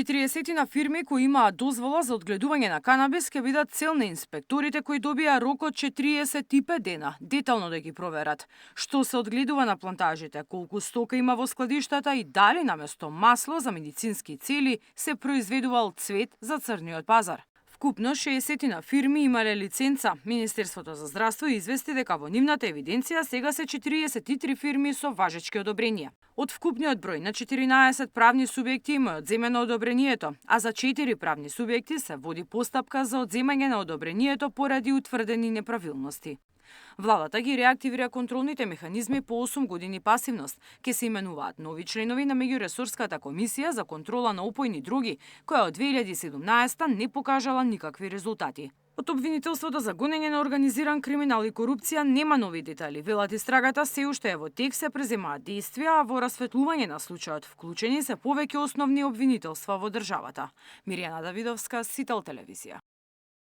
40 фирми кои имаат дозвола за одгледување на канабис ќе бидат цел на инспекторите кои добија рок од 45 дена детално да ги проверат што се одгледува на плантажите, колку стока има во складиштата и дали наместо масло за медицински цели се произведувал цвет за црниот пазар. Вкупно 60 фирми имале лиценца. Министерството за здравство извести дека во нивната евиденција сега се 43 фирми со важечки одобренија. Од вкупниот број на 14 правни субјекти има одземено одобрението, а за 4 правни субјекти се води постапка за одземање на одобрението поради утврдени неправилности. Владата ги реактивира контролните механизми по 8 години пасивност. Ке се именуваат нови членови на меѓуресорската комисија за контрола на опојни дроги, која од 2017 не покажала никакви резултати. Од обвинителството за гонење на организиран криминал и корупција нема нови детали. Велат истрагата се уште е во тек, се преземаат действија, а во расветлување на случајот вклучени се повеќе основни обвинителства во државата. Мирјана Давидовска, Сител телевизија.